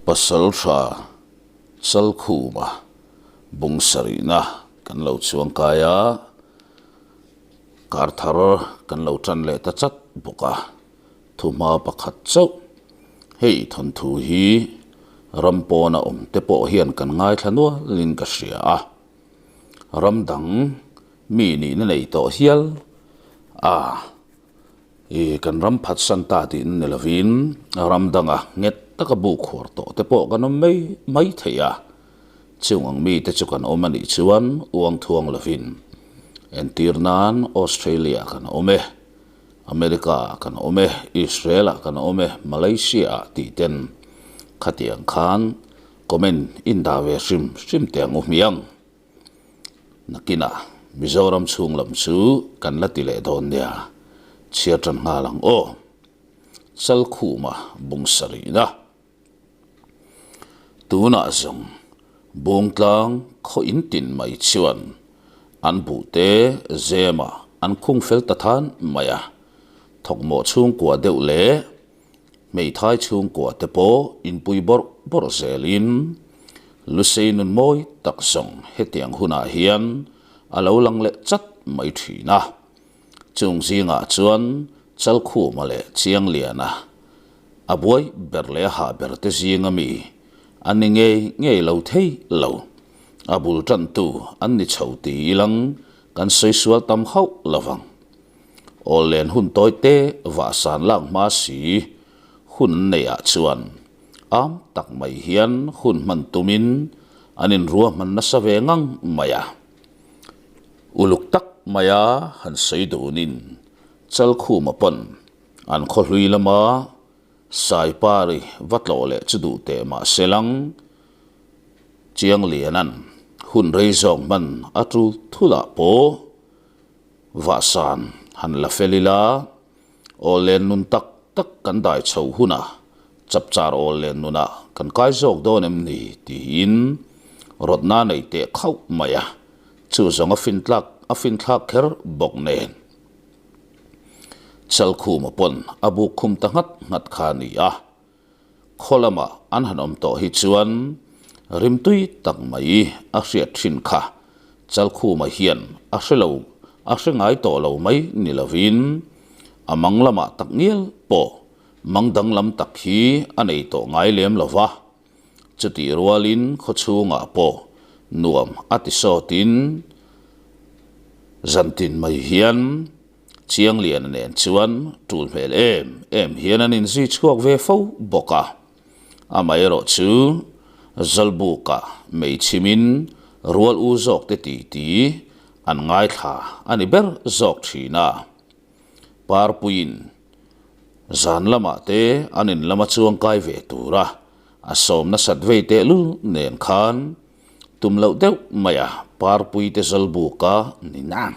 Pasaltha Chalkhuma bung sarihna kan lo chuang kai a, kar thar kan lo tan leh ta chat bawk a, thuhma pakhat chauh. Hei thawnthu hi ram pawna awm te pawh hian kan ngaithla nualin ka hria a, ram dang mi nihna nei tawh hial a. I kan ram phatsan ta tih ni lovin ram danga nghet taka bu khuar tawh te pawh kan awm mai mai thei a, chung ang mite chu kan awm a nih chuan uang thuang lovin entir nan Australia kan awm e, America ah kan awm e, Israel ah kan awm e, Malaysia ah tih ten khatiang khan comment in dah ve hrim hrim teh ang u hmiang. Nakinah Mizoram chhung lam chu kan la ti leh dawn nia, chhiar tan nghal ang aw. Chalkhuma bung sarihna. Tunah zawng Bungtlang khaw in tin mai chuan an buhte zemah an khung fel ta than mai a, thawkmawh chhungkua deuh leh Hmeithai chhungkua te pawh inpui bawrh bawrh zelin Lusei nun mawi tak zawng hetiang hunah hian a lo lang leh chat mai thin a. Chung zingah chuan Chalkhuma leh Chiangliana a buai ber leh a hah ber te zinga mi an ni ngei ngei lo thei lo. A bul tantu an ni chho ti ilang kan sawi sual tam hauh lovang. Awl len hun tawi te vah san lak hma si hun an neih ah chuan am tak mai hian hun hman tumin an inruahman nasa ve ngang mai a. Uluk tak maia han sawi dunin Chalkhuma pawn an khaw hlui lama Saipari va tlawh leh chu duh teh mah se lang Chianglianan hun rei zawk hman a tul thulah pawh Vahsan han la fel ila, awl len nun tak tak kan dai chho hunah chapchar awl len nunah kan kai zawk dawn em ni tiin rawtna nei teh khauh mai a, chu zawng a fintlak a finthlak kher bawk nen. Chalkhuma pawn a buk khum ta nghat nghat kha a ni a. Khaw lamah an han awm tawh hi chuan rimtui tak mai a hriat thin kha Chalkhuma hian a hre lo, a hre ngai tawh lo mai ni lovin a mang lamah tak ngial pawh mang danglam tak hi a nei tawh ngai lem lo va. Chutih rualin khaw chhungah pawh nuam a ti sawtin zantin mai hian Chiangliana nen chuan tul hmel em em hian an inzui chhuak ve fo bawk a. Amaherawh chu Zawlbuka meichhimin rual u zawk te titi an ngaithla a ni ber zawk thin a. Parpuiin zan lamah te an in lama chuangkai ve tura a sawm nasat vei tehlul nen khan Tum loh deuh mai a, Parpui te Zawlbuka ni nang,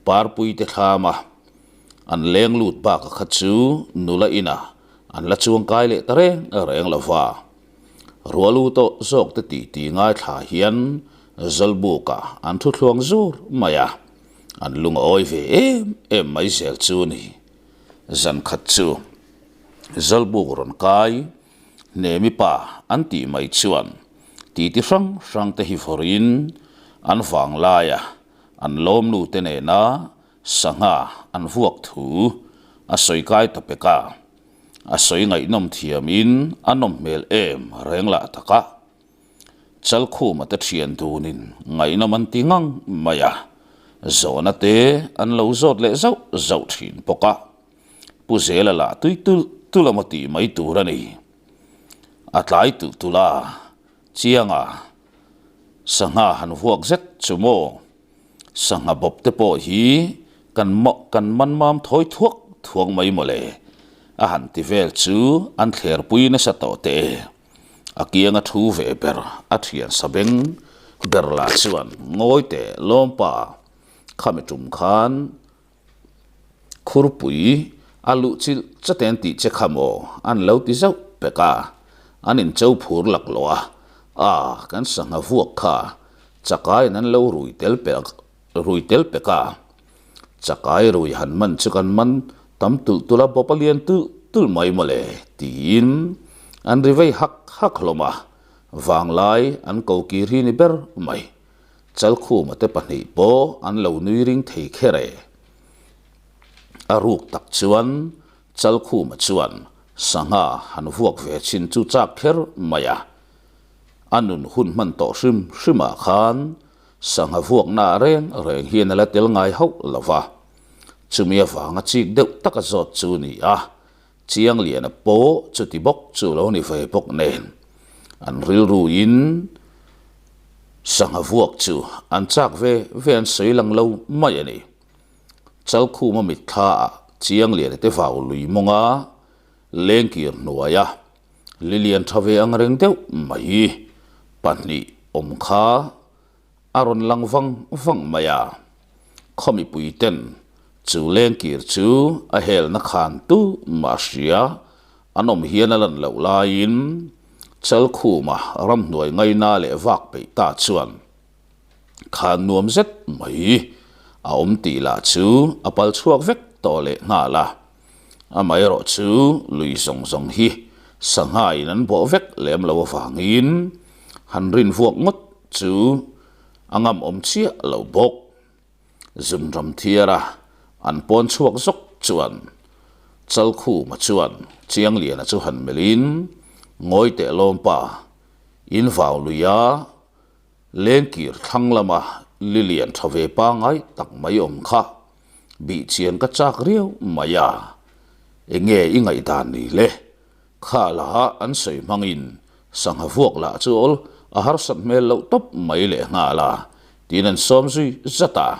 Parpui te thlam a, an leng lut bak a kha chu nula inah an la chuang kai leh ta reng reng lo va. Rualu tawh zawk te tih ti ngaithla hian Zawlbuka an thu thluang zur mai a, an lung a awi ve em em mai zel chu ni. Zan khat chu Zawlbuk rawn kai Hnemi pa an tih mai chuan titi hrang hrang te hi vawrin an vang laia an lawmnu te nena sangha an vuak thu a sawi kai ta pek a, a sawi ngaihnawm thiamin a nawm hmel em reng lah tak a. Chalkhuma te thian dunin ngaihnawm an ti ngang mai a, zawhna te an lo zawt leh zauh zauh thin bawk a. Pu Zela lah tui tulh tulh a maw tih mai tur a ni. A tlai tulh tulh a, Chianga sangha han vuak zet chu maw? Sangha bawp te pawh hi kan kan man mam thawi thuak thuak mai maw le? A han ti vel chu an thlerpui nasa tawh teh e. A kianga thu ve ber a thian sabeng ber lah chuan ngawi teh lawmpa khami tum khan Khurpui a luh chilh chaten tih che kha maw an lo ti zauh pek a, an in cho phur lak lo a, a kan sangha vuak kha chakaiin an lo rui tel pek rui tel pek a, chakai rui han man chu kan man tam tulh tulh a bawp a lian tulh tulh mai mawle tiin. An ri vei hak hak hlawm a, vanglai an ko kir hi ni ber mai. Chalkhuma te pahnih pawh an lo nui ring thei kher e. A ruk tak chuan Chalkhuma chuan sangha han vuak ve chin chu chak kher mai a. A nun hun hman tawh hrim hrimah khan sangha vuakna reng reng hian a la tel ngai hauh lo va. Chumi avanga chik deuh taka zawt chu ni a, Chiangliana pawh chuti bawk chu lo ni ve bawk nen, an rilruin sangha vuak chu an chak ve ve an sawi lang lo mai a ni. Chalkhuma mitthla ah Chiangliana te vau lui mawnga lengkir hnuaia lilian tha ve ang reng deuh mai pahnih awm kha a rawn lang vang vang mai a, khaw mipui ten chu lengkir chu a helna khan tu mah hria an awm hian a lan loh laiin Chalkhuma ramhnuai ngaina leh vak peih ta chuan khan nuam zet mai a awm tih lah chu a pal chhuak vek tawh leh nghal a, amaherawh chu lui zawng zawng hi sangha in an bawh vek lem lo avangin han rin vuak ngawt chu a ngam awm chiah lo bawk. Zunram thiara an pawn chhuak zawk chuan Chalkhuma chuan Chiangliana chu han melhin ngawi teh lawmpa in vau lui a, Lengkir thlang lama lilian tha ve pangai tak mai awm kha bih chian ka chak riau mai a, enge i ngaihdan ni le? Kha laha an sawi hmangin sangha vuak lah chu awl a harsat hmel loh tawp mai leh nghal a, tiin an sawm zui zat a.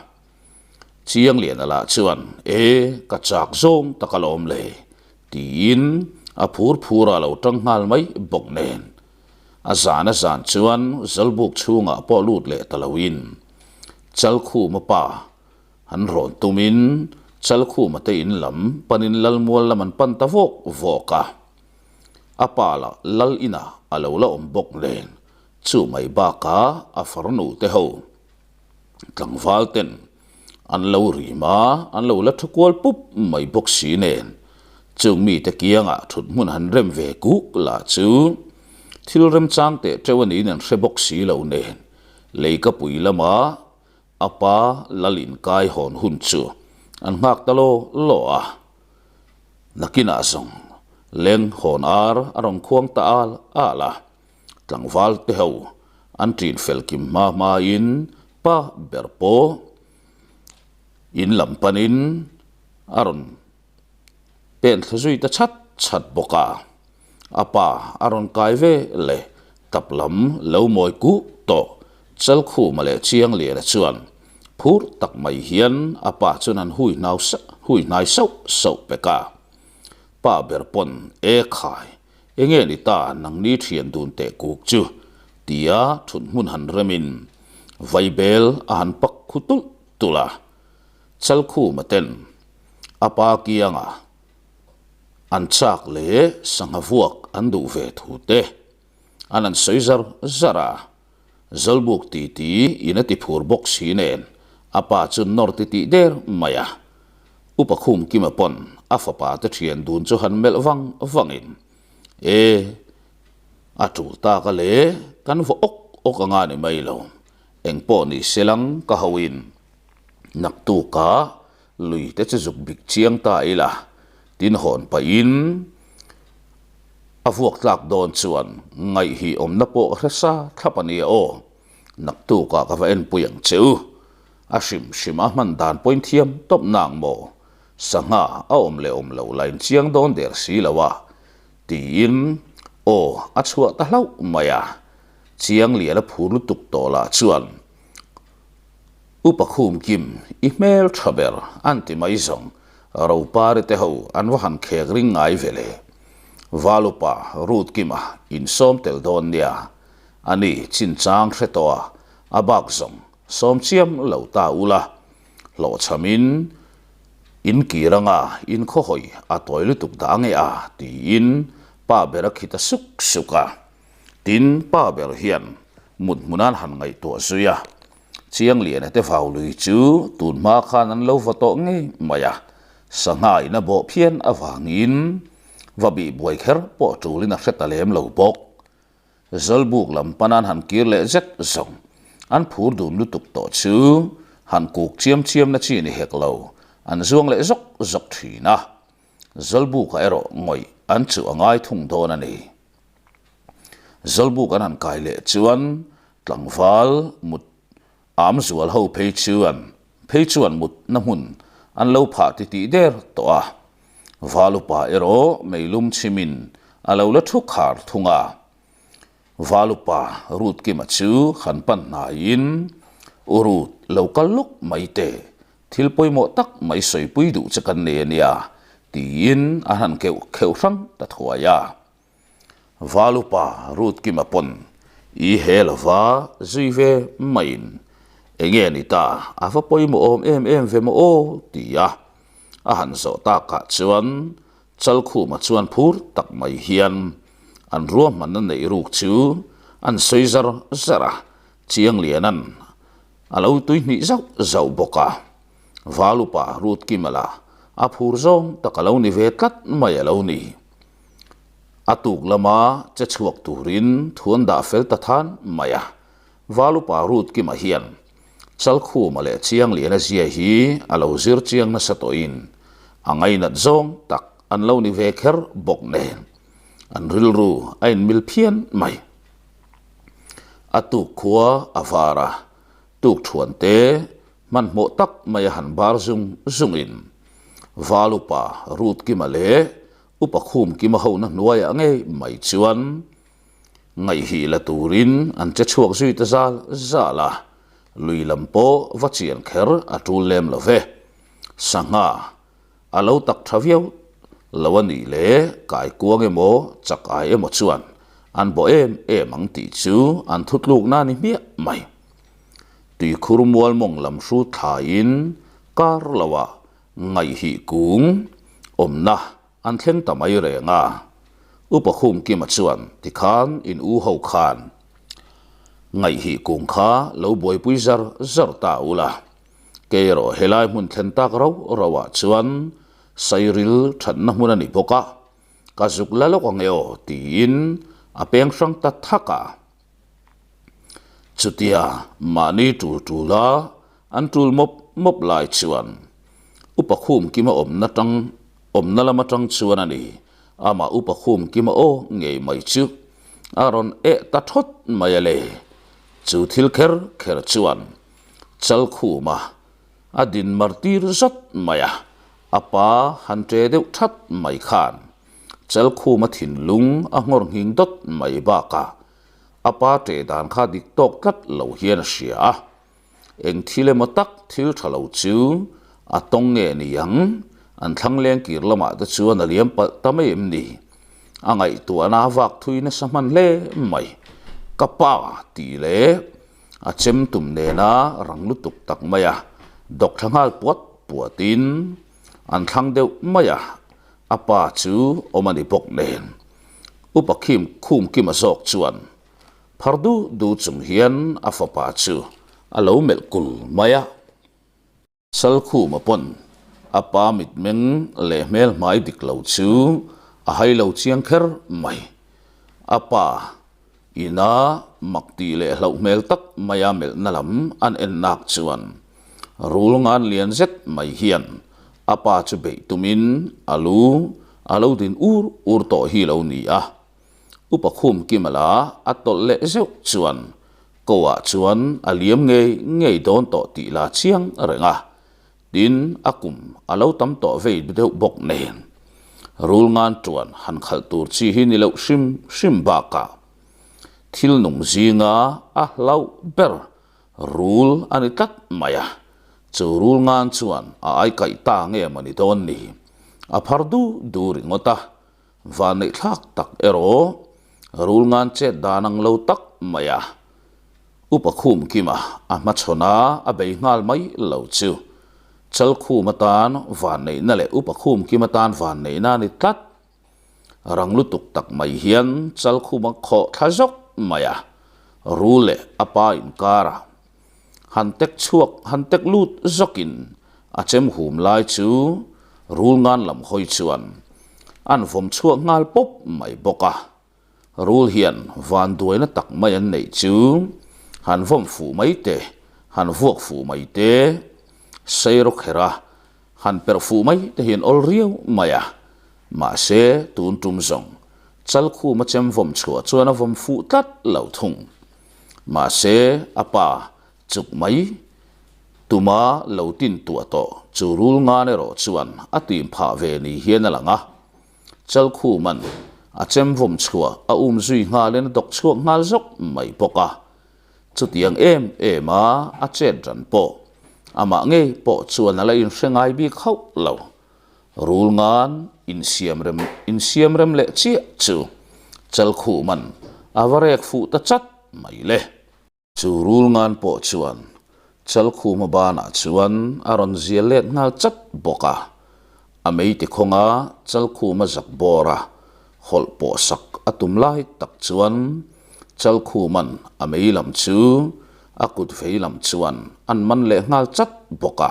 Chiangliana lah chuan, E, ka chak zawng tak alawm le, tiin a phur phur a lo tang nghal mai bawk nen. A zan a zan chuan Zawlbuk chhungah pawh lut leh ta loin Chalkhuma pa han rawn tumin Chalkhuma te in lam panin Lalmual lam an pan ta vawk vawk a. A pa lah Lal inah a lo la awm bawk nen chu mai bakah a farnu te ho Tlangval ten an lo rim a, an lo la thu kual pup mai bawk si nen, chung mite kiangah thut hmun han rem ve kuk lah chu thil remchang teh teuh a niin an hre bawk si lo nen, leikapui lama a pa lal inkai hawn hun chu an nghak ta law law a. Nakinah zawng leng hawn ar a rawn khuang ta al al a. Tlangval te ho an ṭin fel kim hma hmain pa ber pawh in lam panin a rawn pen thla zui ta chhat chhat bawk a. A pa a rawn kai ve leh tap lam lo mawi kuh tawh Chalkhuma leh Chiangliana chuan phur tak mai hian a pa chuan an hui hnai sauh sauh pek a. Pa ber pawn e khai Enge ni ta nangni thian dun teh kuk chu? tia thut hmun han remin vaibel a han pak khu tulh tulh a. Chalkhuma ten a pa kianga an chak leh sangha vuak an duh ve thu te an han sawi zar zar a. Zawlbuk titi in a ti phur bawk si nen a pa chu nawr ti tih der mai a. Upa Khumkima pawn a fapa te thian dun chu han melh vang vangin, E, a tul tak a le, kan vaw awk awk anga ni mai lo, engpawh ni se lang ka hoin naktukah lui te chu zuk bik chiang ta ila, tin hawn pahin a vuak tlak dawn chuan ngaihhi awmna pawh ka hre sa thlap a nia aw. Naktukah ka va enpui ang che u. A hrim hrim a hman dan pawhin thiam tawp nang maw? Sangha a awm leh awm lo la inchiang dawn der si lo a, tiin aw a chhuah ta hlauh mai a. Chiang lian a phur lutuk tawh lah chuan Upa Khum Kim i hmel tha ber an ti mai zawng Ropari te ho an va han khek ring ngai ve le. Valupa Ruth Kima insawm tel dawn nia. A ni, chinchang hre tawh a, a bak zawng sawm chiam lo ta ula, hlawhchhamin in kir anga in khawhawi a tawi lutuk dah nge a, tiin pa ber a khi ta suk suk a. Tin, pa ber hian mut hmunan han ngaihtuah zui a, Chiangliana te vau lui chu tun hma khan an lo va tawh ngei mai a, sangha in a bawh phian avangin. Va bih buai kher pawh tulin a hre ta lem lo bawk. Zawlbuk lam pan an han kir leh zet zawng. An phur dun lutuk tawh chu han kuk chiam chiam na chi ni hek lo, an zuang leh zawk zawk thin a. Zawlbukah erawh ngawih an chuh a ngai thung dawn a ni. Zawlbuk an han kai leh chuan tlangval mut am zual ho phei chuan phei chuan mutna hmun an lo phah titih der tawh a. Valupa erawh meilum chhimin a lo la thu khar thung a. Valupa Rutkima chu han pan hnaiin, U Rut, lo kal lawk mai teh, thil pawimawh tak mai sawipui duh che kan nei a nia, tiin a han keuh kheuh hrang ta thuai a. Valupa Rutkima pawn i he lova zui ve maiin enge ni ta a va pawimawh awm em em ve maw aw ti a a han zawh takah chuan Chalkhuma chuan phur tak mai hian an ruahmanna neih ruk chu an sawi zar zar a, Chiangliana'n a lo tuihnih zauh zauh bawk a. Valupa Rutkima lah a phur zawng tak a lo ni ve tlat mai a lo ni. A tuk lama che chhuak turin thu an dah fel ta than mai a, Valupa Rutkima hian Chalkhuma leh Chiangliana zia hi a lo zir chiang nasa tawhin a ngainat zawng tak an lo ni ve kher bawk nen an rilru a inmil phian mai. A tuk khua a var a, tuk thuan te hmanhmawh tak mai a han bar zung zungin Valupa Rutkima leh Upa khum kima hona hnuaiah ngei mai chuan ngaihhi la turin an che chhuak zui ta zal zal a, lui lam pawh va chian kher a tul lem lo ve. Sangha a lo tak tha viau lo a nih leh kaikuang emaw chak ai emaw chuan an bawh em em ang tih chu an thutlukna a ni hmiah mai. Tuikhur mual mawng lam hrut thlaiin kar loah Ngaihhih kung awmna an thleng ta mai reng a, Upa Khumkima chuan tikhan in u ho khan Ngaihhih kung kha lo buaipui zar zar ta ula, kei erawh helai hmun thlen tak rau rau ah chuan Sairil thatna hmun a ni bawk a, ka zuk la lawk ang e aw tiin a peng hrang ta thak a. Chutia mahni tul tula an tul mawp mawp lai chuan Upa Khum Kima awmna tang awmna lam atang chuan a ni. Amah Upa Khum Kima aw ngei mai chu a rawn eh ta thawt mai a le. Chu thil kher kher chuan Chalkhuma a din mar tir zat mai a, a pa han ṭe deuh that mai khan Chalkhuma thinlung a nghawr nghing dawt mai bakah a pa ṭeh dan kha dik tawk tlat lo hian a hria a. Eng thil emaw tak thil ṭha lo chu a tawng nge ni ang? An thlang leng kir lamah te chuan a liam palh ta mai em ni? A ngaihtuahna a vak thui nasa hman hle mai. Ka pa tih leh a chem tum nena rang lutuk tak mai a dawk thla nghal puat puatin an thlang deuh mai a, a pa chu awm a ni bawk nen. Upa Khim Khum Kima zawk chuan phar du du chung hian a fapa chu a lo melh kul mai a. Salkhuma pawn a pa mitmeng leh hmel hmai dik lo chu a hai lo chiang kher mai. A pa ina mak tih leh hlauh hmel tak maia melhna lam an en nak chuan rul ngan lian zet mai hian a pa chu beih tumin a lu a lo din ur ur tawh hi lo ni a. Upa Khum Kimala a tawlh leh zeuh chuan Ko-ah chuan a liam ngei ngei dawn tawh tih la chiang reng a, tin a kum a lo tam tawh vei deuh bawk nen. Rul ngan tuan han khalh tur chi hi ni loh hrim hrim bakah thil nung zinga a hlauh ber rul a ni tlat mai a, chu rul ngan chuan a aikaih ta nge maw ni dawn ni? A phar du du ringawt a, Vanneih thlak tak erawh rul ngan chet dan ang lo tak mai a, Upa Khum Kima a hmachhawn a, a bei nghal mai lo chu. Chalkhum atan vanneihna leh Upa Khum Kim atan vanneihna a ni tlat. Rang lutuk tak mai hian Chalkhum a khawh thla zawk mai a, rul leh a pa inkara Han tek chhuak, han tek lut zawkin a chem hum lai chu rul ngan lam hawi chuan An vawm chhuak nghal pawp mai bawk a. Rul hian vanduaina tak mai an neih chu han vawm fuh mai te, han vuak fuh mai te, seirawk kher a, han perh fuh mai te hi an awl riau mai a. Mahse, tun tum zawng Chalkhuma chem vawm chhuah chuan a vawm fuh tlat lo thung. Mahse, a pa chuk mai tuma lo tin tuah tawh chu rul ngan erawh chuan a tim phah ve ni hian a lang a. Chalkhuma'n a chem vawm chhuah a um zui nghalin a dawk chhuak nghal zawk mai bawk a. Chutiang em em a a chet ran pawh amah ngei pawh chuan a la inhre ngai bik hauh lo. Rul ngan insiam rem insiam rem leh chiah chu Chalkhuma'n a va rek fuh ta chat mai le. Chu rul ngan pawh chuan Chalkhuma banah chuan a rawn zial let nghal chat bawk a, a meiti khawnga Chalkhuma zak bawra hawlh pawh sak a tum lai tak chuan Chalkhuma'n a mei lam chu a kut vei lam chuan an man leh nghal chat bawk a.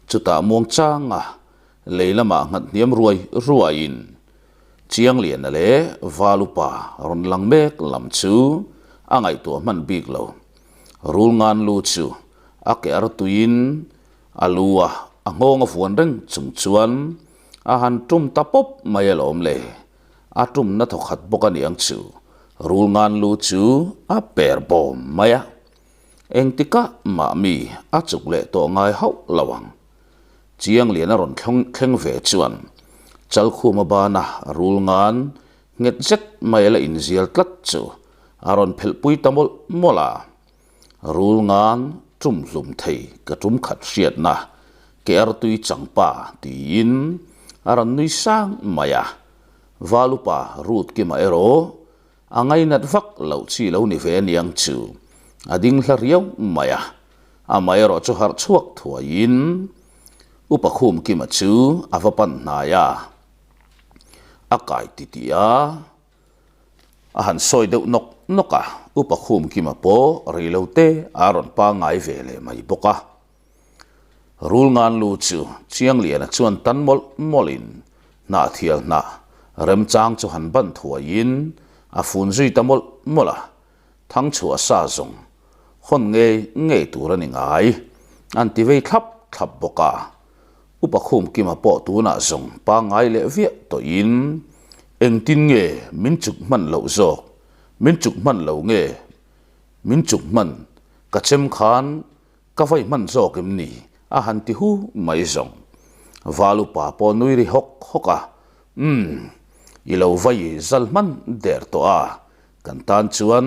Chutah muangchanga lei lamah nghat hniam ruai ruaiin Chiangliana leh Valupa rawn lang mek lam chu a ngaihtuah hman bik lo. Rulngan lu chu a ke ar tuiin a lu a, a nghawng a vuan reng chung chuan a han tum ta pawp mai alawm le. A tumna thawkhat bawk a ni ang chu. Rulngan lu chu a per bawm mai a. Engtikah mah mi a chuk leh tawh ngai hauh lo ang. Chianglian a rawn thleng ve chuan Chalkhuma bana rul ngan nghet zet mai a la inzial tlat chu a rawn phelhpui ta mawlh mawlh a. Rul ngan tum hlum thei ka tum khat hriatna ke artui changpa tiin a rawn nui sang mai a. Valupa Rutkima erawh A ngainat vak loh chi lo ni ve aniang chu a ding hla riau mai a, amah erawh chu harh chhuak thuaiin Upa Khumkima chu a va pan hnai a, a kai titih a, a han sawi deuh nawk nawk a, Upa Khumkima pawh rei lo te a rawn pangngai ve leh mai bawk a. Rulngan lu chu Chiangliana chuan tan mawlh mawlhin hnahthial hnah remchang chu han ban thuaiin a fun zui ta mawlh mawlh a, Thangchhuah sa zawng hawn ngei ngei tur a ni ngai an ti vei thlap thlap bawk a. Upa Khumkima pawh tunah zawng pangngai leh viah tawhin engtin nge min chuk hman loh zawk, min chuk hman lo nge min chuk hman ka chem khan Ka vawi hman zawk em ni? a han ti hu mai zawng. Val upa pawh nui ri hawk hawk a, Umm, i lo vawi zal hman der tawh a, kan tan chuan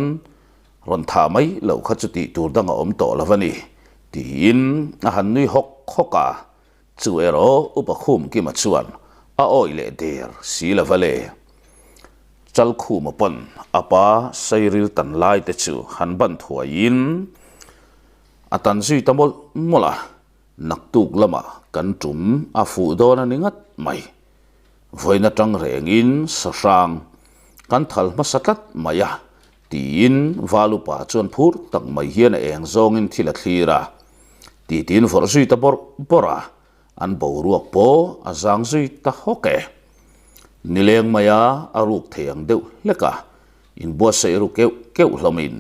rawn thah mai loh kha chu tih tur dang a awm tawh lo a ni, tiin a han nui hawk hawk a. Chu erawh Upa Khumkima chuan a awih leh der si lo va le. Chalkhuma pawn a pa Sairil tan lai te chu han ban thuaiin a tan zui ta mawlh mawlh a, naktuk lamah kan tum a fuh dawn a ni ngat mai. Vawiin atang rengin sahrang kan thal hmasa tlat mai a, tiin Valupa chuan phur tak mai hian a eng zawngin thil a thlir a. Titiin vawrh zui ta bawrh bawrh a, an boruak pawh a zang zui ta hawk e. Nileng maia a ruk thei ang deuh hlek a, inbuatsaih ru keuh keuh hlawmin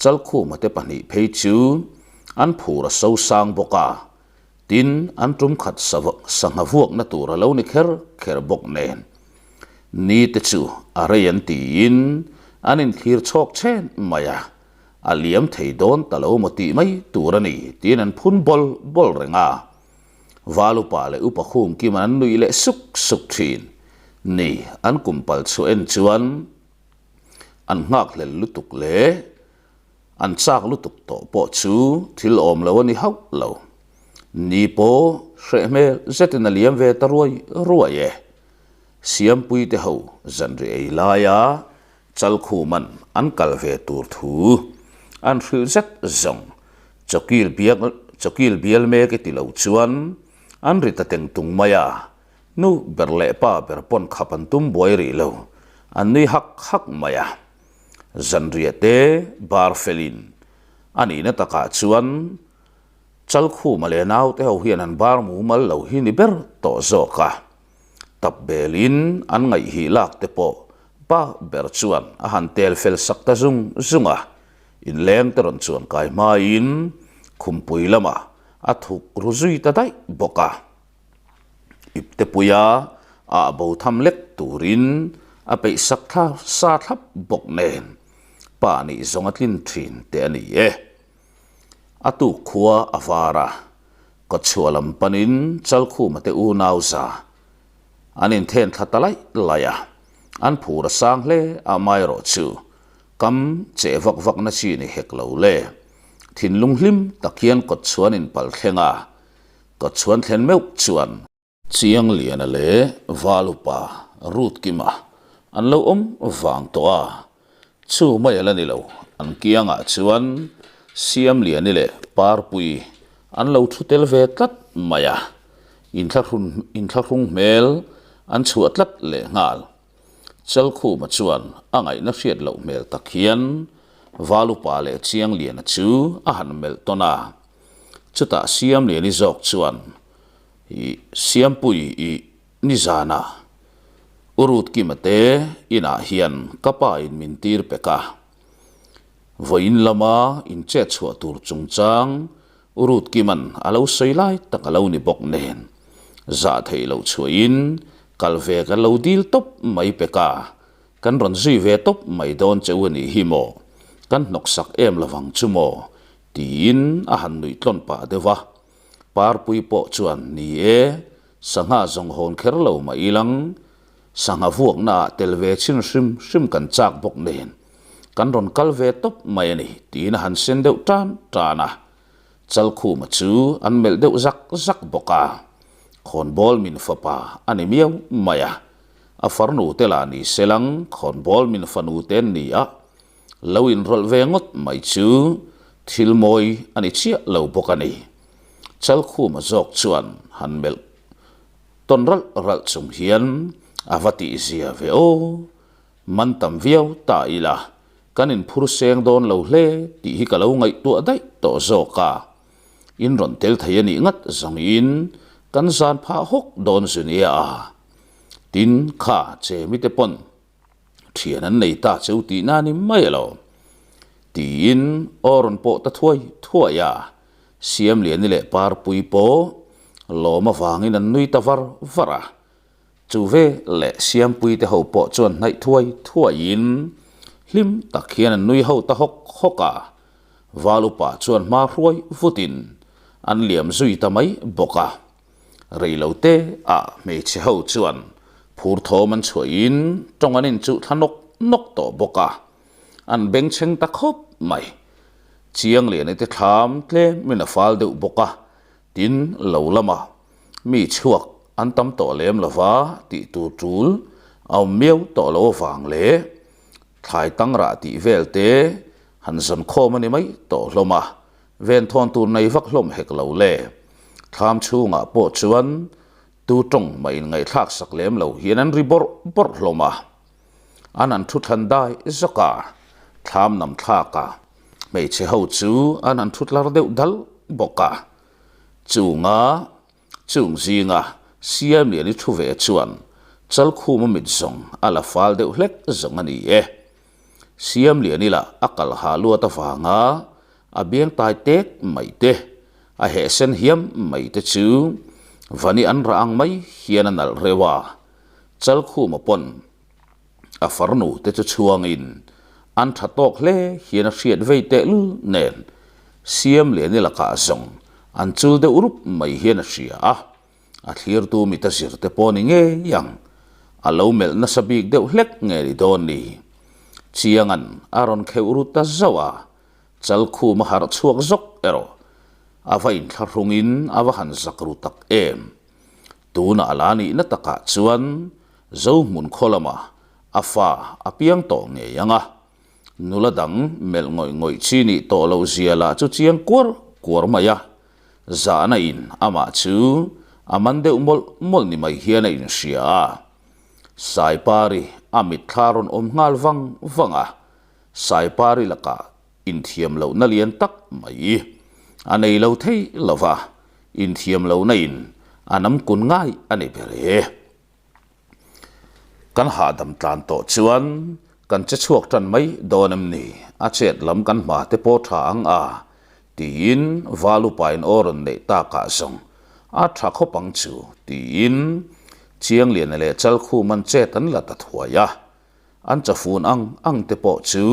Chalkhuma te pahnih phei chu an phur a so sang bawk a, tin an tum khat sangha vuakna tur a lo ni kher kher bawk nen. Ni te chu a rei an tiin an inthlir chhawk chhen mai a. A liam thei dawn ta lo maw tih mai tur a ni tiin an phun bawl bawl reng a. Val upa leh upa Khumkima'n an nuih leh suk suk thin. Ni, an kum pal chhuah en chuan an nghakhlel lutuk leh an chak lutuk tawh pawh chu thil awm lo a ni hauh lo. Ni pawh hreh hmel zetin a liam ve ta ruai ruai e. Siampui te ho zanri ei laia Chalkhuman an kal ve tur thu an hrilh zet zawng. Chawkil biak chawkil bial mek i ti lo chuan an ri ta teng tung mai a, nu ber leh pa ber pawn khap an tum buai rih lo, an nui hak hak mai a. Zanriah te bar felin a nihna takah chuan Chalkhuma leh naute ho hian an bar mumal lo hi ni ber tawh zawk a. Tap belin an ngaihhih lak te pawh pa ber chuan a han tel fel sak ta zung zung a, inleng te rawn chuan kai hmain khumpui lamah a thuk ru zui ta daih bawk a. Iptepuia ah bo tham lek turin a peih sak thla sa thlap bawk nen pa nih zawng a tlin thin teh a ni e. A tuk khua a var a, kawtchhuah lam panin Chalkhuma te unau za an inthen thla ta laih laih a, an phur a sang hle a amaherawh chu kam cheh vak vak na chi ni hek lo le. Thinlung hlim tak hian kawtchhuah an inpal thleng a, kawtchhuan thlen meuh chuan. Chiangliana leh Valupa Rutkima an lo awm vang tawh a, chu mai a la ni lo, an kiangah chuan Siamliani leh Parpui an lo thu tel ve tlat mai a, inthlahrung hmel an chhuah tlat leh nghal. Chalkhuma chuan a ngaihna hriat loh hmel tak hian Valupa leh Chiangliana chu a han melh tawn a, chutah Siamliani zawk chuan I Siampui i nizanah U Rutkima te inah hian ka pa in min tir pek a. Vawiin lama in chet chhuah tur chungchang U Rutkima'n a lo sawi lai tak a lo ni bawk nen zah theih loh chhuahin kal ve kan lo dil tawp mai pek a, kan rawn zui ve tawp mai dawn che u a nih hi maw, kan hnawksak em lovang chu maw tiin a han nuih tlawn pah deuh a. Parpui pawh chuan, Ni e, sangha zawng hawn kher lo mah ilang, sangha vuakna ah tel ve chhin hrim hrim kan chak bawk nen, kan rawn kal ve tawp mai a ni, tiin a han sen deuh tan tan a. Chalkhuma chu an melh deuh zak zak bawk a, Khawnbawl min fapa a ni miau mai a, a farnu te lah ni selang khawnbawl min fanu te an ni a, Lo inrawlh ve ngawt mai chu thil mawi a ni chiah lo bawk a ni. Chalkhuma zawk chuan han melh tawn ralh ralh chung hian a va tihzia ve aw. Man tam viau ta ila kan inphur seng dawn lo hle tih hi ka lo ngaihtuah daih tawh zawk a. In rawn tel thei a nih ngat zawngin kan zan phah hawk dawn zu nia a. Tin, kha chemite pawn Thian an nei ta cheu tihna a ni mai alo. Tiin aw rawn pawh ta thuai thuai a, Siamliani leh Parpui pawh lawm avangin an nui ta var var a. Chu ve leh Siampui te ho pawh chuan hnaih thuai thuaiin hlim tak hian an nui ho ta hawk hawk a. Val upa chuan hma hruai vutin an liam zui ta mai bawk a. Reilote ah hmeichhe ho chuan phur thawm an chhuahin tawng an inchuh thla nawk nawk tawh bawk a, an bengchheng ta khawp mai. Chiangliani te thlam tlemin a fal deuh bawk a, tin lo lamah mi chhuak an tam tawh lem lova tih tur tul a awm miau tawh lo avang leh thlai tangrah tih vel te han zawn khawm a ni mai tawh hlawm a. Venthawn tur nei vak hlawm hek lo le. Thlam chhungah pawh chuan tu tawng mah in ngaihthlak sak lem lo hian an ri bawrh bawrh hlawm a. An han thu thlan dai zawk a, thlam nam thlak a, hmeichhe ho chu an han thu tlar deuh dal bawk a. Chunga chung zinga Siamliani thu ve chuan Chalkhuma mit zawng a la fal deuh hlek zawng a ni e. Siamliani lah a kal hah luat avanga a biang tai tek mai te, a heh sen hiam mai te chu vani an rah ang mai hian a nalh reuh a, Chalkhuma pawn a farnu te chu chhuangin an tha tawk hle hian a hriat vei tehlul nen Siamliani lakah zawng an chul deuh rup mai hian a hria a. A thlirtu mit a zir te pawh ni ngei ang, a lo melh nasa bik deuh hlek nge ni dawn ni. Chianga'n a rawn kheuh ru ta zauh a, Chalkhum a harh chhuak zawk erawh a va inthlahrungin a va han zak ru tak em. Tunah a la nihna takah chuan Zohmun khaw lamah a fa a piang tawh ngei ang a, nula dang melh ngawih ngawih chi nih tawh loh zia lah chu chiang kuar kuar mai a. Zahna in amah chu a man deuh mawlh mawlh ni mai hian a inhria a. Saipari a mitthla rawn awm nghal vang vang a, Saipari lakah inthiam lohna lian tak mai a nei lo thei lo va, inthiam lohna in a nam kun ngai a ni ber e. Kan hahdam tlan tawh chuan kan che chhuak tan mai dawn em ni? A chet lam kan hma te pawh tha ang a, tiin val upain aw rawn neih takah zawng a tha khawp ang chu, tiin Chiangliana leh Chalkhuman chet an la ta thuai a. An chafun ang ang te pawh chu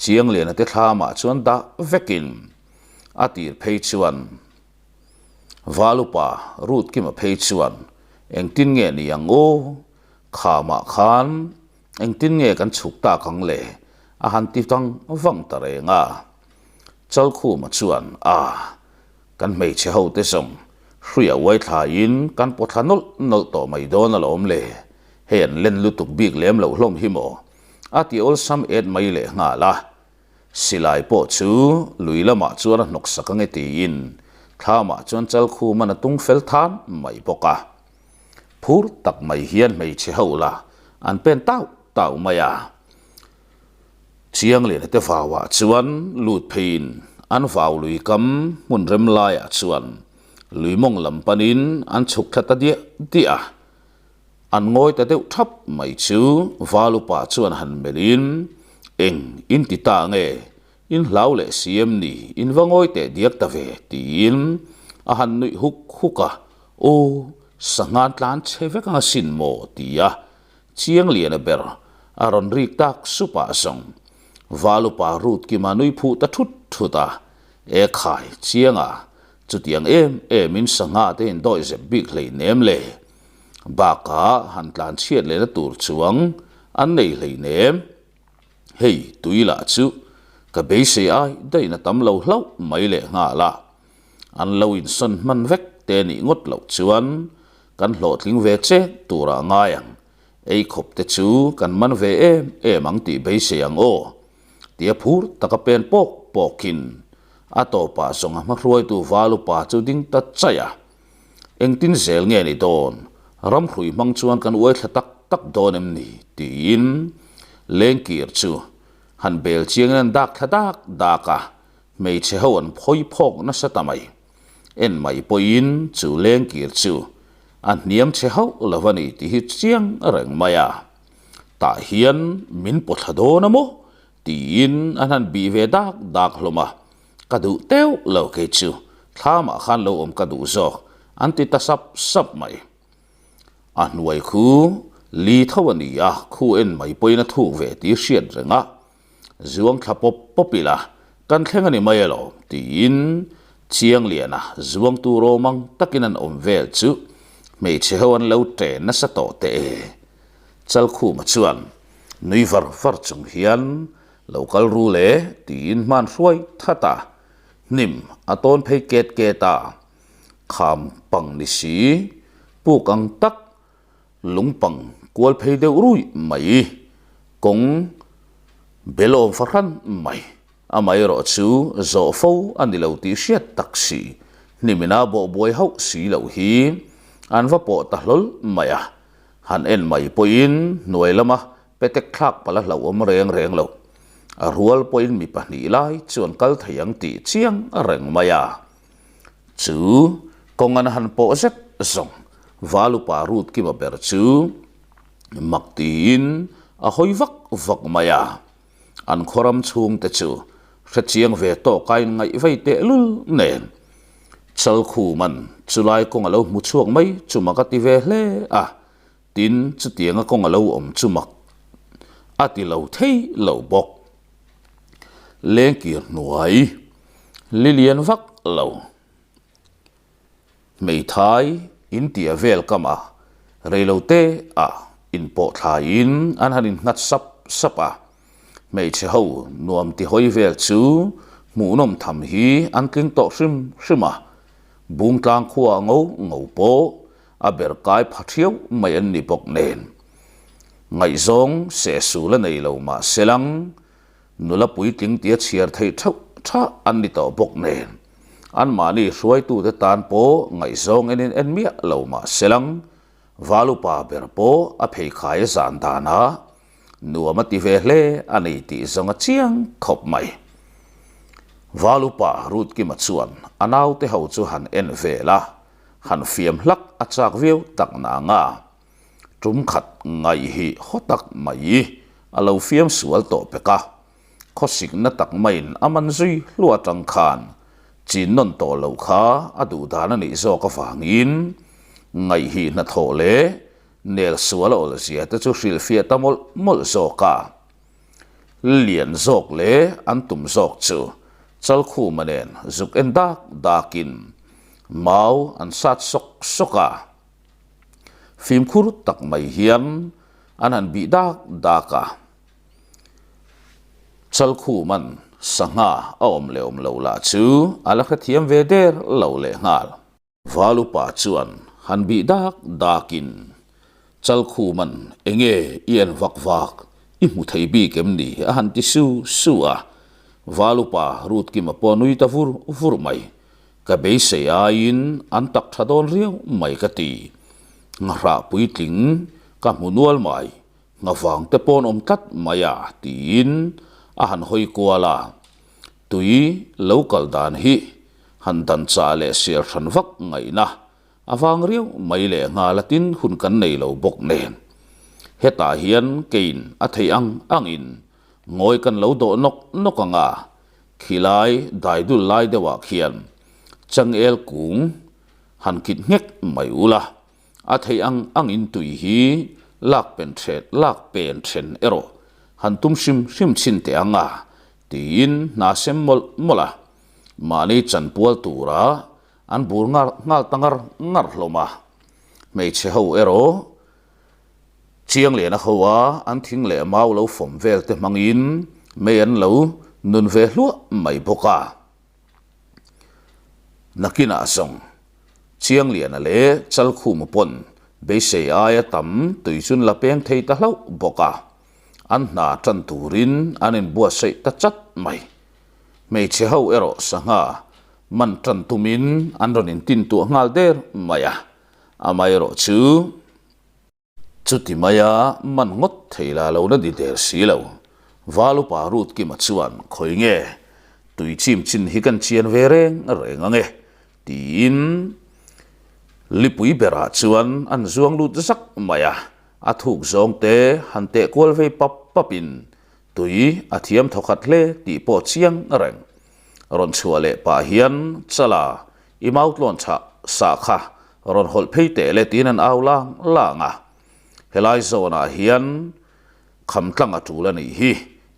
Chiangliana te thlamah chuan dah vekin a tir phei chuan Val upa Rutkima phei chuan engtin nge ni ang aw? Khamah khan engtin nge kan chhuk tak ang le? a han ti vang vang ta reng a. Chalkhuma chuan a, kan hmeichhe ho te zawng hruia uai thlaiin kan paw thla nawlh nawlh tawh mai dawn alawm le, hei an len lutuk bik lem loh hlawm hi maw? a ti awlsam et mai leh nghal a. Silai pawh chu lui lamah chuan a hnawk sak ange tiin thlamah chuan Chalkhuman a tung fel than mai bawk a. Phur tak mai hian hmeichhe ho la an pen tau tau mai a. Chiangliana te vauah chuan lut pheiin an vau lui kam hmun rem laiah chuan lui mawng lam panin an chhuk thla ta diah diah a. An ngawi ta deuh thap mai chu Val upa chuan han melhin, Eng in ti ta nge? In hlau leh si em ni? In va ngawi teh diak ta ve, tiin a han nuih huk huk a. Aw, sanghan tlan chhe vek anga sin maw? ti a Chiangliana ber a rawn rik tak sup ah zawng Val upa Rutkima nui phuh ta thut thut a, E khai, Chianga, chutiang em emin sangha te in dawih zep bik hleinem le. Bakah han tlan chhiat lehna tur chuang an nei hleinem. Hei tui lah chu ka beisei ai daihna tam lo hlauh mai leh nghal a. An lo insawn hman vek te nih ngawt loh chuan kan hlawhtling ve che turah ngai ang. Ei khawp te chu kan man ve em em ang tih beisei ang aw tia phur taka pen pawk pawkin a tawpah zawng a hmahruaitu val upa chu ding ta chaih a. Engtin zel nge ni dawn? Ramhrui hmang chuan kan uai thla tak tak dawn em ni? tiin lengkir chu han bel chiangin an dak thla dak dak a, hmeichhe ho an phawi phawk nasa ta mai. En mai pawhin chu lengkir chu a hniam chhe hauh lo a ni tih hi chiang reng mai a. Tah hian min paw thla dawn a maw? tiin an han bih ve dak dak hlawm a. Ka duh teuh lo kei chu, thlamah khan lo awm ka duh zawk, an ti ta sap sap mai. A hnuai khu li tho a ni a, khu en mai pawhin a thuk ve tih hriat reng a, zuang thla pawp pawp ila kan thleng a ni mai alawm tiin Chiangliana zuang tur awm ang takin an awm vel chu hmeichhe ho an lo ṭe nasa tawh teh e. Chalkhuma chuan nui var var chung hian Lo kal ru le tiin hman hruai that a, hnim a tawn phei ket ket a, kham pang ni si, puk ang tak lung pang kual phei deuh ruih mai, kawng belawm fahran mai, amaherawh chu zawh fo a ni lo tih hriat tak si, hnimina bawhbuai hauh si loh hi an va pawh ta hlawl mai a, han en mai pawhin hnuai lama Petek thlak palh a hlauhawm reng reng lo. A rual pawhin mi pahnih lai chuan kal thei ang tih chiang reng mai a. Chu kawng an han pawh zet zawng Val upa Rutkima ber chu mak tiin a hawi vak vak mai a. An khawram chhungte chu hrechiang ve tawk a inngaih vei tehlul nen Chalkhuman chulai kawng a lo hmu chhuak mai chu mak a ti ve hle a. Tin, chutianga kawng a lo awm chu mak a ti lo thei lo bawk. Lengkir hnuai li lian vak lo. Hmeithai in tia vel kamah reilote ah inpawh thlaiin an han innghat sap sap a. Hmeichhe ho nuam ti hawi vel chu hmuhnawm tham hi an tling tawh hrim hrim a. Bungtlang khua ngo ngo pawh A ber kai pha thiau mai an ni bawk nen. Ngaihzawng sehsul a nei lo mah selang, nula puitling tia chhiar theih theuh thah an ni tawh bawk nen. Anmahni hruaitute tan pawh ngaihzawng enin en miah lo mah selang, Valupa ber pawh a pheikhai a zan danah Nuam a ti ve hle a ni tih zawng a chiang khawp mai. Valupa Rutkima chuan a naute ho chu han en vel a, han fiam hlak a chak viau tak nang a. Tum khat ngaih hi haw tak mai a lo fiam sual tawh pek a, khawsikna tak maiin a man zui hluah atang khan chin nawn tawh loh kha a duh dan a nih zawk avangin ngaih hi hnathawh leh nel sual a awlh zia te chu hrilhfiah ta mawlh mawlh zawk a. Lian zawk leh an tum zawk chu Chalkhuma nen zuk en dak dakin mau an sat sawk sawk a. Fimkhur tak mai hian an han bih dak dak a. Chalkhuman sangha a awm leh awm lo lah chu a la hrethiam ve der lo leh nghal. Valupa chuan han bih dak dakin Chalkhuman enge i en vak vak i hmu thei bik em ni a han ti su su a. Valupa Rutkima pawh nui ta vur vur mai. Ka beisei aiin an tak tha dawn riau mai ka ti. Nghahrah puitling ka hmu nual mai, nghavang te pawn awm tlat mai a tiin a han hawi kual a. Tui lo kal dan hi han dan chah leh sial hran vak ngaihna a vang riau mai leh nghal a tin hun kan nei lo bawk nen. Hetah hian keiin a theih ang angin ngawi kan lo dawh nawk nawk ang a, Khilai daidul lai deuhah khian changel kung han kit nghek mai ula, a theih ang angin tui hi lak pen then lak pen then erawh han tum hrim hrim chhin teh ang a, tiin hna sem mawlh mawlh a. Mahni chanpual tura an bur ngar nghal ta ngar ngar hlawm a. Hmeichhe ho erawh Chiangliana ho a an thing leh mau lo fawm vel te hmangin mei an lo nun ve hluah mai bawk a. Nakinah zawng Chiangliana leh Chalkhuma pawn beisei aia tam tui chun la peng thei ta hlauh bawk a, an hna tan turin an inbuatsaih ta chat mai. Hmeichhe ho erawh sangha man tan tumin an rawn intintuah nghal der mai a, amaherawh chu. Chuti maia man ngawt thei la lo na di der si lo. Valupa Rutkima chuan khawi nge tui chim chin hi kan chian ve reng reng ang e tiin lipui berah chuan an zuang lut zak mai a, a thuk zawng te han teh kual vei pap papin tui a thiam thawkhat hle tih pawh chiang reng. Rawn chhuah leh pah hian Chala I mautlawn chhah sah kha rawn hawlh phei teh le tiin an au lang lang a, helai zawnah hian kham tlang a tul a nih hi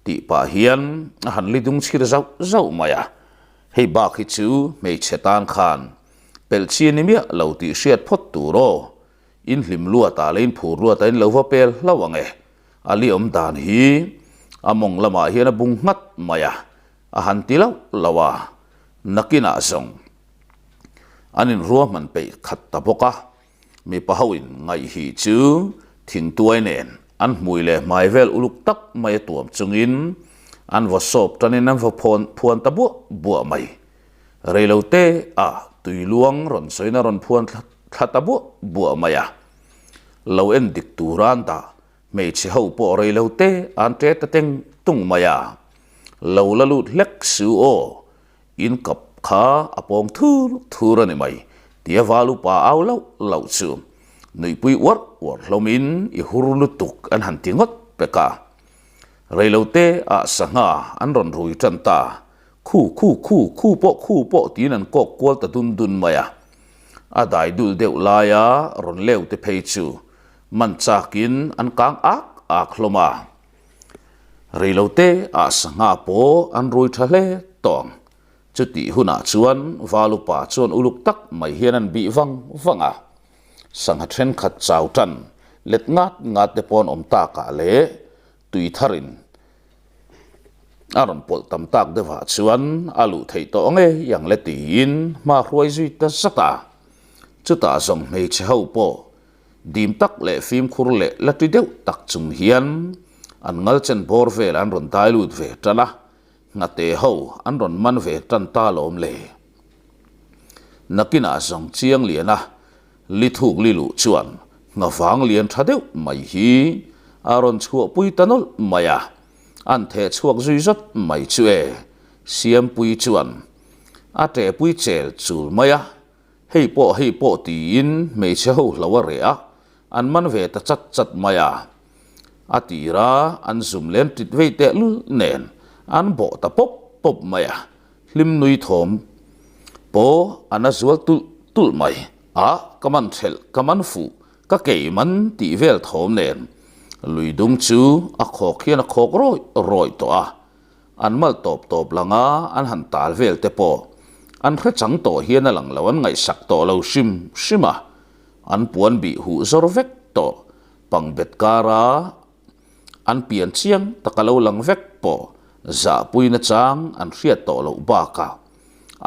tih pah hian a han li dung chhir zauh zauh mai a, hei bak hi chu hmeichhe tan khan pelh chi a ni miah lo tih hriat phawt tur aw, in hlim luatah leh in phur luatah in lo va pel hlauh ang e, a li awm dan hi a mawng lamah hian a bung nghat mai a. A han ti loh loh a, nakinah zawng an inruahman peih khat ta bawk a, mipa hoin ngaihhi chu thingtuai nen an hmui leh hmai vel uluk tak mai a tuam chungin an vaw sawp tanin an vaw phawn phuan ta buah buah mai. Reilote ah tui luang rawn sawiin a rawn phuan thla ta buah buah mai a, lo en dik tura an dah Hmeichhe ho pawh rei lo te an ṭe ta teng tung mai a, lo la lut hlek su aw, in kap kha a pawng thur thur a ni mai tia val upa au lauh lauh chu nuihpui uarh uarh hlawmin i hur lutuk an han ti ngawt pek a. Rei lo te ah sangha an rawn rui ṭan ta, khu khu khu khu pawh khu pawh tiin an kawk kual ta dun dun mai a. A dai dul deuh laia rawn leu te phei chu Man chakin an kang ak ak hlawm a, reilote ah sangha pawh an rui tha hle tawng. Chutih hunah chuan Valupa chuan uluk tak mai hian an bih vang vang a, sangha thenkhat chau tan let ngat ngat te pawh an awm takah leh tui tharin a rawn pawlh tam tak deuhah chuan a luh theih tawh ngei ang le tiin hma hruai zui ta zat a. Chutah zawng hmeichhe ho pawh Dim tak leh fimkhur leh la ti deuh tak chung hian an ngalchen bawr vel an rawn dai lut ve tan a, nghate ho an rawn man ve tan ta lawm le. Nakinah zawng chiang liana li thuk li luh chuan nghavang lian tha deuh mai hi a rawn chhuahpui ta nawlh mai a, an theh chhuak zui zat mai chu e, Siampui chuan a ṭehpui chel chul mai a. Hei pawh hei pawh tiin hmeichhe ho hlo a reh a, an man ve ta chat chat mai a. A tira an zum len tit vei tehlul nen an bawh ta pawp pawp mai a, hlim nui thawm pawh a na zual tulh tulh mai. A, ka man thelh, ka man fuh, ka kei man tih vel thawm nen lui dung chu a khawk hian a khawk rawih rawih tawh a. An mal tawp tawp langa an han tal vel te pawh an hre chang tawh hian a lang lo an ngaihsak tawh lo hrim hrim a, an puan bih huh zawr vek tawh pangbet kara an pian chiang taka lo lang vek pawh zahpui nachang an hriat tawh loh bakah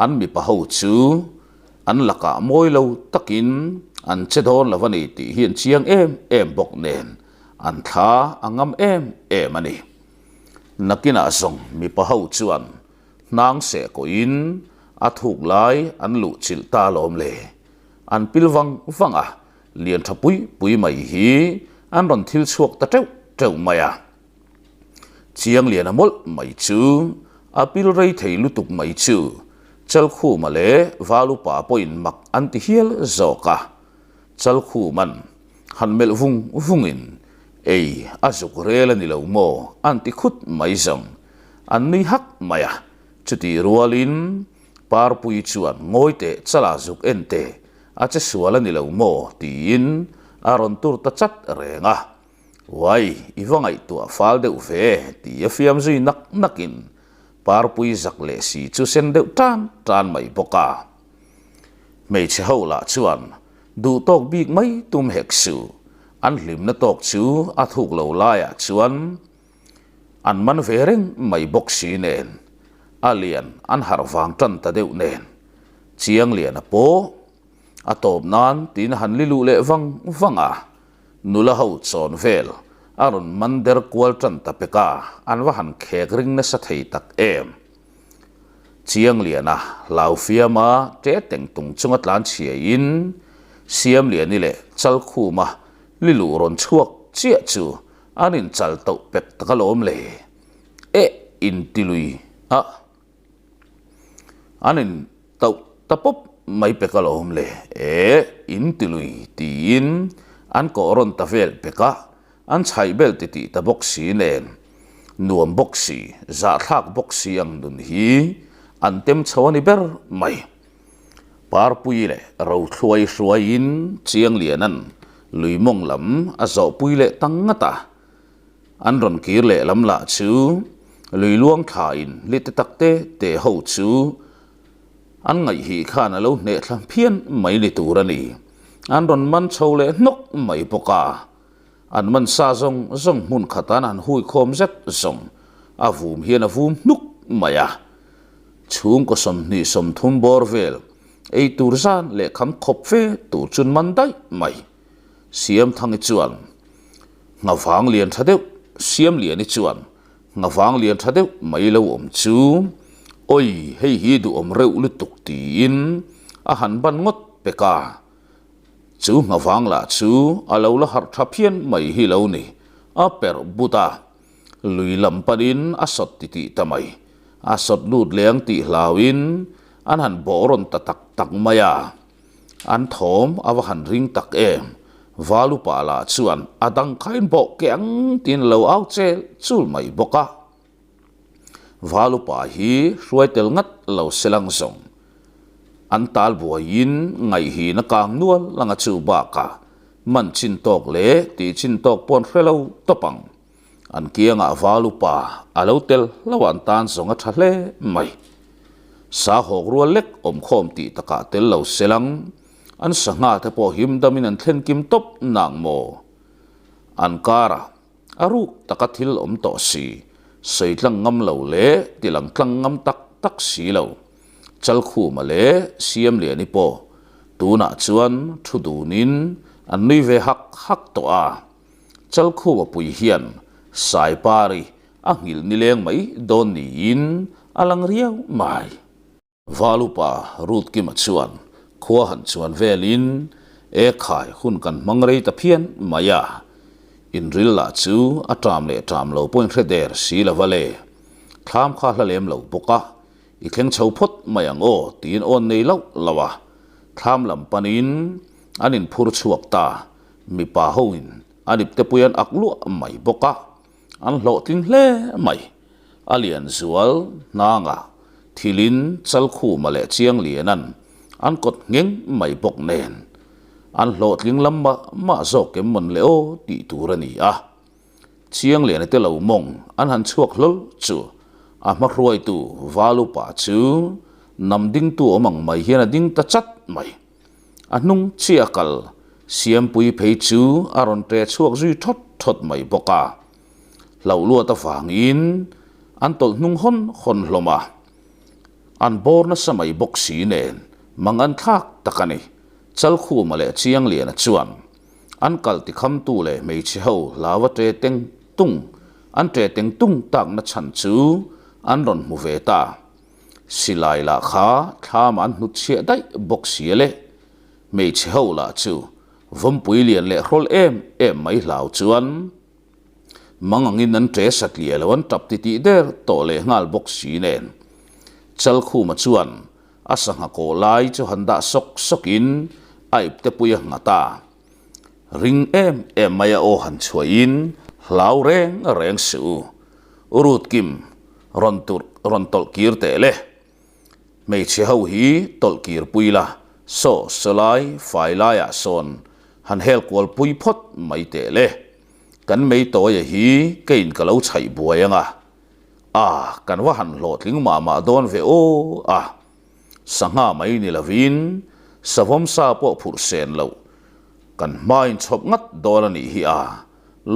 an mipa ho chu an lakah mawi lo takin an che dawn lo a ni tih hi an chiang em em bawk nen an thla a ngam em em a ni. Nakinah zawng mipa ho chuan hnang seh kawhin a thuk lai an luh chilh ta alawm le. An pil vang vang a, lian tha pui pui mai hi an rawn thil chhuak ta teuh teuh mai a. Chiang lian a mawlh mai chu a pil rei thei lutuk mai chu Chalkhuma leh Valupa pawhin mak an ti hial zawk a. Chalkhuman han melh vung vungin, Ei, a zuk rel a ni lo maw? an ti khut mai zawng. An nui hak mai a, chutih rualin Parpui chuan ngawi teh chala zuk en teh, a che sual a ni lo maw? tiin a rawn tur ta chat reng a. Uai, i va ngaihtuah fal deuh ve, ti a fiam zui nak nakin Parpui zak leh si chu sen deuh tan tan mai bawk a. Hmeichhe ho lah chuan duh tawk bik mai tum hek suh, an hlimna tawk chu a thuk lo laiah chuan an man ve reng mai bawk si nen, a lian an harh vang tan ta deuh nen, Chiangliana pawh a tawp nan tiin a han li luh leh vang vang a, nula ho chawn vel a rawn man der kual tan ta pek a, an va han khek ring nasa thei tak em. Chiangliana hlau fiama ṭe teng tung chunga tlan chhiaiin Siamliani leh Chalkhuma liluh rawn chhuak chiah chu an inchal tauh pek tak alawm le. Eh intilui a an in tauh ta pawp mai pek alawm le. Eh intilui tiin an kawh rawn ta vel pek a. An chhaih bel titih ta bawk si nen, nuam bawk si, zahthlak bawk si ang nun hi an tem chho a ni ber mai. Parpui leh Rothluai hruaiin Chiangliana'n lui mawng lam a zawhpui leh ta ngat a. An rawn kir leh lam lah chu lui luang thlain lite tak te te ho chu an ngaihhih khan a lo hneh thla phian mai ni tur a ni. An rawn man chho leh hnawk mai bawk a. An man sa zawng zawng hmun khatan an hui khawm zet zawng a vum hian a vum hnuk mai a. Chhungkaw 20 30 bawr vel ei tur zan leh kham khawp fe tur chun man daih mai. Siamthangi chuan Nghavang lian tha deuh Siamliani chuan Nghavang lian tha deuh mai lo awm chu Awi hei hi duhawm reuh lutuk tiin a han ban ngawt pek a. Chu nghavang lah chu a lo la harh tha phian mai hi lo ni, a perh but a, lui lam panin a sawt titih ta mai. A sawt lut leng tih hlauin an han bawh rawn ta tak tak mai a, an thawm a va han ring tak em. Valupa lah chuan a dang khain bawh keh ang tiin a lo au chel chul mai bawk a. Valupa hi hruai tel ngat lo se lang zawng. An tal buaiin ngaihhin a kang nual lang a chu bakah man chin tawk leh tih chin tawk pawh an hre lo tawp ang. An kiangah Valupa a lo tel hlauh an tan zawng a tha hle mai. Sa hawk rual lek awmkhawm tih takah tel lo se lang. An sangha te pawh him damin an thlen kim tawp nang maw? An karah A ruk taka thil awm tawh si, sawi tlang ngam lo leh ti lang tlang ngam tak tak si lo. Chalkhuma leh Siamliani pawh tunah chuan thu dunin an nui ve hak hak tawh a. Chalkhuma pui hian Saipari a nghilh nileng mai dawn niin a lang riau mai. Valupa Rutkima chuan khua han chuan velin e khai hun kan hmang rei ta phian mai a, inril lah chu a ṭam leh ṭam lo pawhin hre der si lo va le. Thlam kha hla lem lo bawk a, i thleng chho phawt mai ang aw tiin awn nei loh loh a, thlam lam panin an inphur chhuak ta. Mipa hoin an iptepui an ak luah mai bawk a, an hlawhtling hle mai. A lian zual hnanga thilin Chalkhuma leh Chianglianan an kawt ngheng mai bawk nen an hlawhtling lam mah mah zawk em mawn le aw tih tur a ni a. Chiangliana te lo mawng an han chhuak hlawl chu a hma hruaitu Valupa chu nam dingtu awm ang mai hian a ding ta chat mai. A hnung chiah kal Siampui phei chu a rawn ṭe chhuak zui thawt thawt mai bawk a. Hlauh luat avangin an tawlh hnung hawn hawn hlawm a. An bawr nasa mai bawk si nen mang an thlak tak a ni. Chalkhuma leh Chiangliana chuan an kal tikhamtu leh hmeichhe ho hlauva ṭe teng tung an ṭe teng tung takna chhan chu an rawn hmu ve ta. Silai lah kha thlam an hnut chhiah daih bawk si a le. Hmeichhe ho lah chu vawmpui lian leh hrawl em em mai hlau chuan mang angin an ṭe satliah lo an ṭap titih der tawh leh nghal bawk si nen. Chalkhuma chuan a sangha kawh lai chu han dah sawk sawkin a ipte pui a nghat a. Ring em em mai a aw han chhuahin hlau reng reng suh u. U Rutkim rawn tur rawn tawlh kir teh le. Hmeichhe ho hi tawlh kir pui la, saw sawlai fai laiah sawn han hel kual pui phawt mai teh le. Kan meitawia hi keiin ka lo chhaih buai ang a. A, kan va han hlawhtling mah mah dawn ve aw a. Sangha mai ni lovin savawm sa pawh phurh sen loh kan hmain chhawp ngat dawn a nih hi a,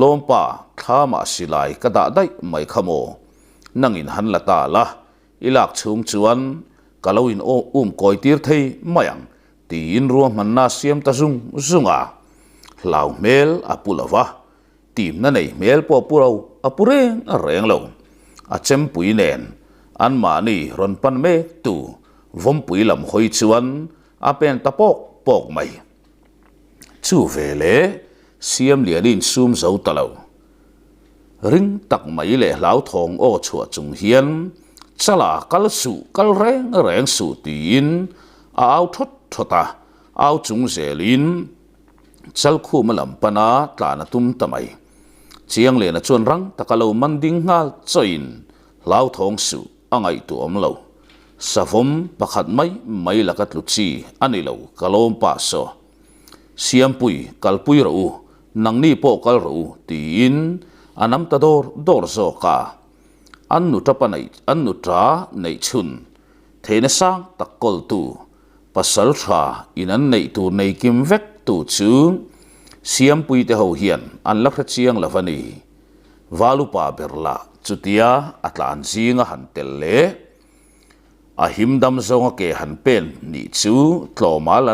lawmpa thlamah silai ka dah daih mai kha maw? Nangin han la ta la, i lak chhung chuan ka lo in um kawi tir thei mai ang tiin ruahmanna a siam ta zung zung a, hlau hmel a pu lo va. Timna nei hmel pawh pu ro a pu reng a reng lo. A chempui nen anmahni rawn pan mek tu vawmpui lam hawi chuan a pen ta pawk pawk mai. Chu ve le Siamlian in sum zo ta lo. Ring tak mai leh hlauthawng aw chhuah chung hian Chala kal suh kal reng reng suh tiin a au thawt thawt a, au chung zelin Chalkhuma lam pana tlan a tum ta mai. Chiangliana chuan rang taka lo man ding nghal chawin hlauthawng suh a ngaihtuah awm lo. Savawm pakhat mai mai laka tlu chi a ni lo ka lawm pa saw. Siampui kalpui rawh u, nangni pawh kal rawh u tiin a nam ta dawr dawr zawk a. An nuta pa neih an nuta neih chhun theihna sang tak kawltu Pasal tha in an neih tur nei kim vek tu chu Siampui te ho hian an la hre chiang lo a ni. Valupa ber lah chutia a tlan zing a han tel leh a him dam zawng a ke han pen nih chu tlawma la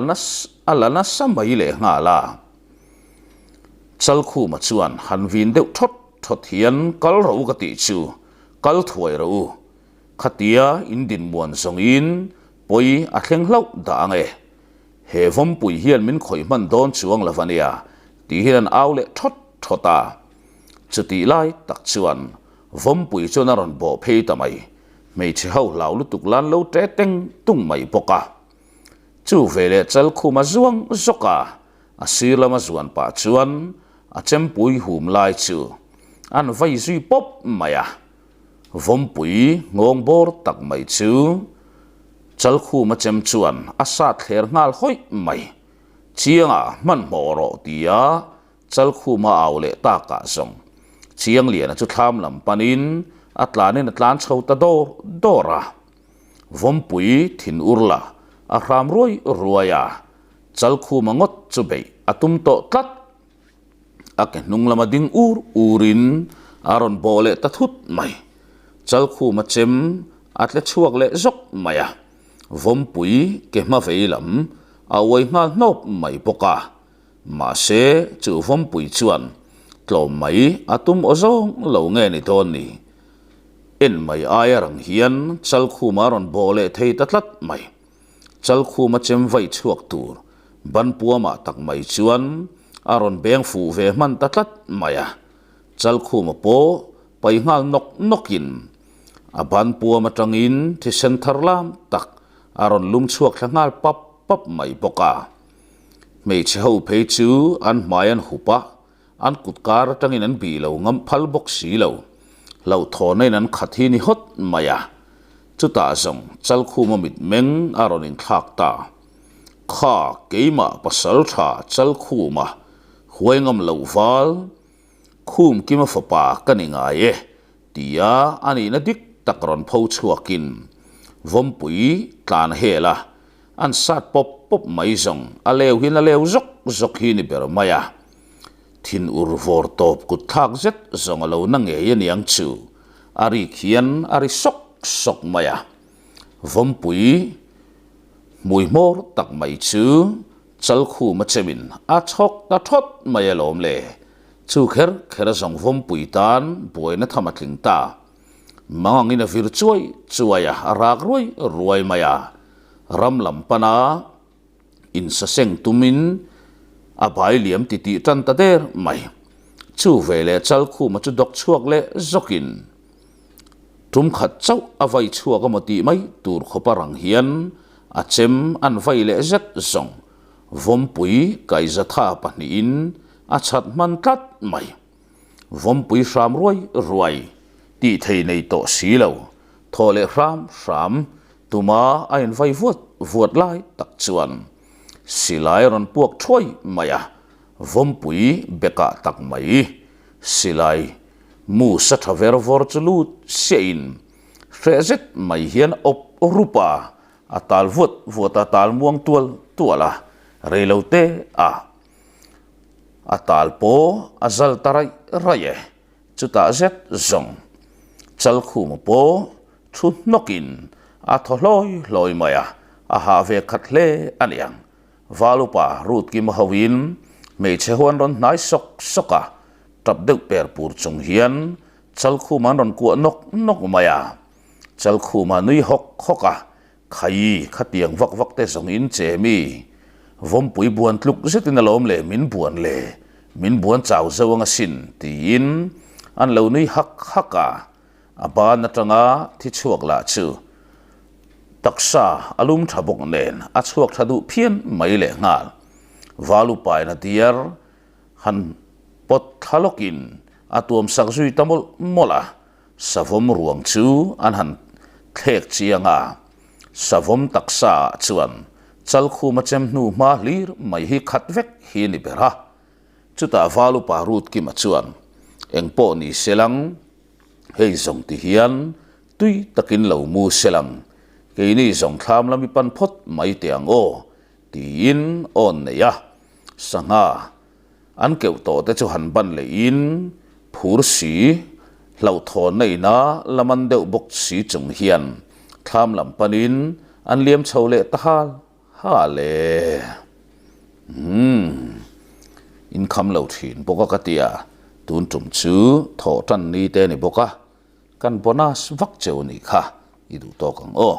a la nasa mai leh nghal a. Chalkhuma chuan han vin deuh thawt thawt hian kal rawh u ka tih chu kal thuai rawh u. Khatia in dinmuan zawngin pawi a thleng hlauh dah ang e. He vawmpui hian min khawih hman dawn chuang lo a nia tih hian an au leh thawt thawt a. Chutih lai tak chuan vawmpui chuan a rawn bawh phei ta mai. Hmeichhe ho hlau lutuk lan lo ṭe teng tung mai bawk a. Chu veleh Chalkhuma zuang zawk a, a sir lama zuan pah chuan a chempui hum lai chu an vai zui pawp mai a. Vawmpui nghawng bawr tak mai chu Chalkhuma chem chuan a sat thler nghal hawih mai. Chiangah hmanhmawh rawh tia Chalkhuma au leh takah zawng Chiangliana chu thlam lam panin a tlanin a tlan chho ta dawr dawr a. Vawmpui thin ur la a hram ruai ruai a, Chalkhuma ngawt chu beih a tum tawh tlat. A ke hnung lama ding ur urin a rawn bawh leh ta thut mai. Chalkhuma chem a tle chhuak leh zawk mai a, vawmpui ke hma vei lam a uai nghal hnawp mai bawk a. Mahse, chu vawmpui chuan tlawm mai a tum aw zawng lo nge ni dawn ni. En mai aia rang hian Chalkhuma a rawn bawh leh thei ta tlat mai. Chalkhuma chem vai chhuak tur ban puamah tak mai chuan a rawn beng fuh ve hman ta tlat mai a. Chalkhuma pawh pai nghal nawk nawkin a ban puam atangin thisen thar lam tak a rawn lum chhuak thla nghal pap pap mai bawk a. Hmeichhe ho phei chu an hmai an hup a, an kut kar atangin an bih lo ngam phal bawk si lo. Hlauhthawhna in an khat hi ni hawt mai a. Chutah zawng Chalkhuma mitmeng a rawn inthlak ta. Kha keimah pasal tha Chalkhuma huai ngam loh val Khum Kima fapa ka ni ngai e tia a nihna dik tak rawn pho chhuakin Vawmpui tlan hel a, an sat pawp pawp mai zawng a leu hian a leu zawk zawk hi ni ber mai a. Thin ur vawr tawp kut thlak zet zawng a lo na ngei aniang chu a rik hian a ri sawk sawk mai a. Vawmpui hmui hmawr tak mai chu Chalkhuma chemin a chhawk ta thawt mai alawm le. Chu kher kher a zawng Vawmpui tan buaina tham a tling ta. Mangangin a vir chuai chuai a, a rak ruai ruai mai a. Ram lam pana insaseng tumin a bai liam titih tan ta der mai. Chu veleh Chalkhuma chu dawk chhuak leh zawkin tum khat chauh a vai chhuak emaw tih mai tur khawpa rang hian a chem an vai leh zet zawng Vawmpui kaizatha pahnihin a chhat hman tlat mai. Vawmpui hram ruai ruai tih thei nei tawh si lo, thaw leh hram hram tuma a invai vuat vuat lai tak chuan silai a rawn puak thuai mai a, Vawmpui bekah tak mai silai mu sa tha ver vawr chu lut siahin hreh zet mai hian awp rup a, a tal vuat vuat a, tal muang tual tual a, reilo te a. A tal pawh a zal ta raih raih e, chutah zet zawng Chalkhuma pawh thu hnawkin a thaw hlawi hlawi mai a, a hah ve khat hle a niang. Valupa Rutkima hoin hmeichhe ho an rawn hnai sawk sawk a, tap deuh per pur chung hian Chalkhuma an rawn kuah nawk nawk mai a. Chalkhuma nui hawk hawk a, Khai, khatiang vak vak te zawng in che mi? Vawmpui buan tluk zetin alawm le min buan le, min buan chau zo ang asin, tiin an lo nui hak hak a. A ban atanga thi chhuak lah chu taksa a lum tha bawk nen a chhuak tha duh phian mai lehnghal. Valupaina diar han pawt thla lawkin a tuam sak zui ta mawlh mawlh a. Savawm ruang chu an han thlek chiang a, savawm taksa ah chuan Chalkhuma chem hnu hma hlir mai hi khat vek hi ni ber a. Chutah Valupa Rutkima chuan engpawh ni selang, hei zawng ti hian tui takin lo mu selang, keini zawng thlam lam i pan phawt mai teh ang aw, tiin awn nei a, sangha An keuh tawh te chu han ban lehin phur si, hlauhthawnna ina la man deuh bawk si chung hian thlam lam panin an liam chho leh ta hal hal e. Umm, in kham lo thin bawk a ka ti a, tun tum chu thawh tan ni te ni bawk a, kan bonus vak cheu a nih kha i duh tawk ang aw.